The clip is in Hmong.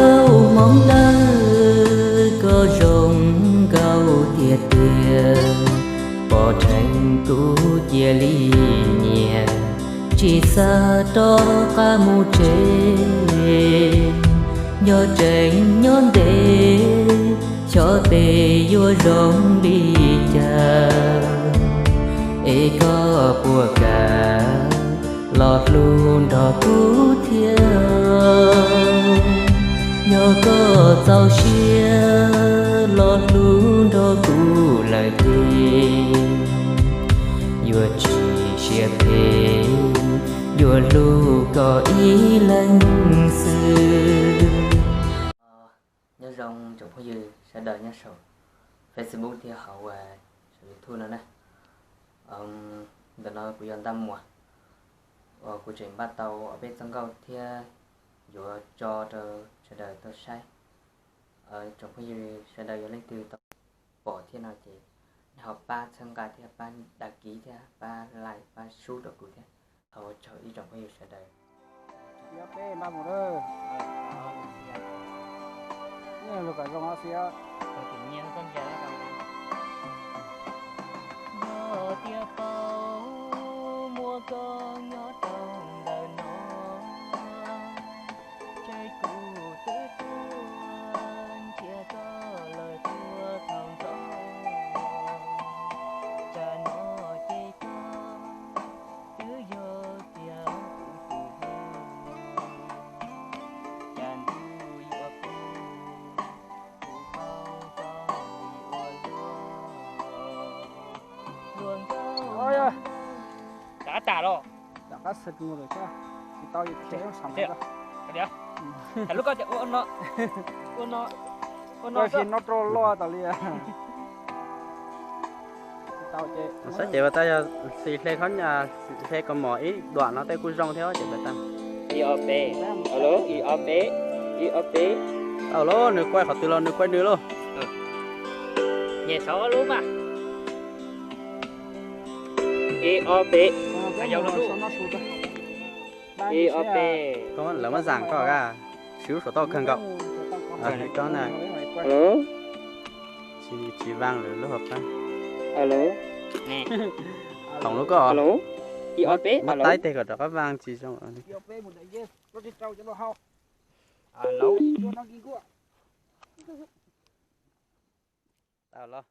Hmoob Dawb, koj zoo nkauj tiag tiag, pom dheev kuv cia li nyiam, tsis xav rov qab mus tsev. Nyob tseem nyob ntev, xyov tes yuav zoo li cas, es koj puas kam los hlub nrog kuv thiab? Yog koj txaus siab los hlub nrog kuv lawm ces yuav tsis siab phem, yuav hlub koj ib leeg xwb. Nyob zoo tsoom phooj ywg sawv daws nyob saum Facebook thiab hauv saum YouTube no na. Ntawm no kuv yog Ntaj Muas, uas kuv tseem npaj tau ob peb txoj nkauj thiab yuav tso rau sawv daws tau saib. Tsoom phooj ywg sawv daws yog leej twg tau pom thiab no ces nej ho pab txhawb nqa thiab pab đăng ký thiab pab like pab sub rau kuv thiab. Thov ua tsaug ib tsoom phooj ywg sawv daws. Ib ob peb npaj mus lawm. Nyiam lus kom zoo xwb. Yog tias paub muaj koj nyob rau ntawm no, tseg kuv twb tuaj ntsia koj lawm puag thaum ntxov. Tsam no ces koj twb yog tias kuv tus hlub, cas ntuj yuav pub kuv paub txog li ua luaj. Luag nkauj, kav tas los. Tsis tau, tham lub koj ces ua no, ua no, ua no, no rau loj tas li. Saib ces ua tas yog xis hle khob, hle kaus mom ib duam no tej kuj zoo thiab ces ua tas. Ib ob peb, ib ob peb, ib ob peb. Tau lauj, nws quay qhov twg los nws quay nws lauj. Nyem saum lub mas. Ib ob peb. Ib ob peb. Koj lawv muab zam koj ka, siv lub suav tauj kawg nkaus. Koj na. Tsis, tsis vang lawm lub hauv qab. Alo. Khoom lub koj. Ib ob peb, muab taib teg kom rov qab vang tsis zoo. Tau los.